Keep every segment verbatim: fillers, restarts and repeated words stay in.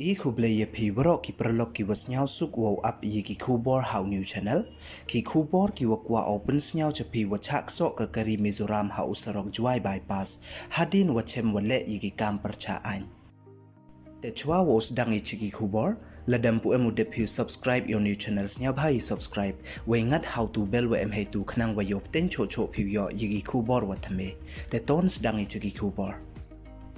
I khublei ya phi waroh ki paralok ki wa sniawsuk wow ap ya ki khubor ha u new channel. Ki khubor ki wa kwah u pynsniaw cha phi wa chah ksoh ka kari Mizoram ha u surok Jowai bypass, hadien wa chem wa leh ya ki kam pyrchah aiñ. Te chwa wow sdang i cha ki khubor, lada ym pu em u dep phi u subscribe ya u new channel, sniawbha i subscribe, wei ngat ha u tu bell wa em heitu khnang wa yoh pteng choh choh phi u yoh ya ki khubor wa thymme. Te ton sdang i cha ki khubor.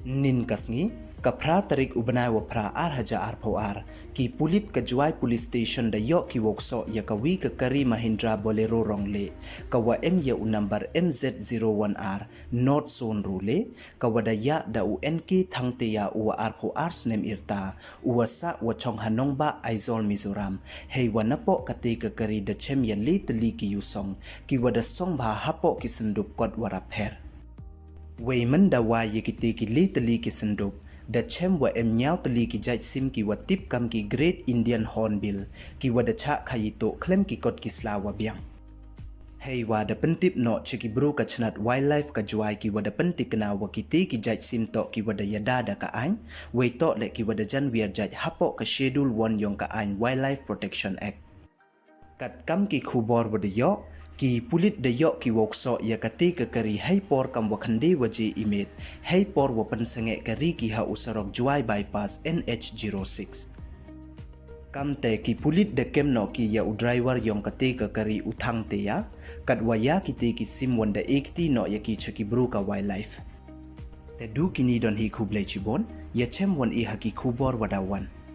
Nin ka sngi, ka phra tarik u bnai wa phra ar hajar arphaw ar, ki pulit ka Jowai Police Station da yoh ki wow ksoh ya ka wi ka kari Mahindra Bolero rong leh, ka wa em ya u number M Z zero one R, North Zone Rule, ka wa da yah da u N K Thangteiya u wa arphaw ar snem yrta, u wa sah wa chong ha Nongbah Aizawl Mizoram, hei wa napoh kate ka kari da chem ya le tylli ki yusong, ki wa da song bha hapoh ki syndup kot wa rapher. Wei mynda wai ya kite ki le tylli ki syndup, da chem wa em ñiaw tylli ki jait sim ki wa tip kam ki Great Indian Hornbill, ki wa da chah khaii toh khlem ki kot ki sla wa biang. Hei wa da pyntip noh cha ki bru ka chnat Wildlife ka Jowai, ki wa da pyntikna wa kite ki jait sim toh ki wa da yada da ka aiñ, wei toh leh ki wa da jan wiar jait hapoh ka Schedule One yong ka aiñ Wildlife Protection Act. Kat kam ki khubor wa da yoh, ki pulit da yoh ki wow ksoh ya kate ka kari hei por kam wa khyndai waje i miet, hei por wa pynsangeh kari ki ha u surok Jowai bypass N H zero six. Kamte ki pulit da kem noh ki ya u driver yong kate ka kari, u Thangteiya, kat wa ya kite ki sim wan da e kti noh ya ki cha ki bru ka Wildlife. Te du kini don hi, khublei chibun, ya chem wan i ha ki khubor wa da wan.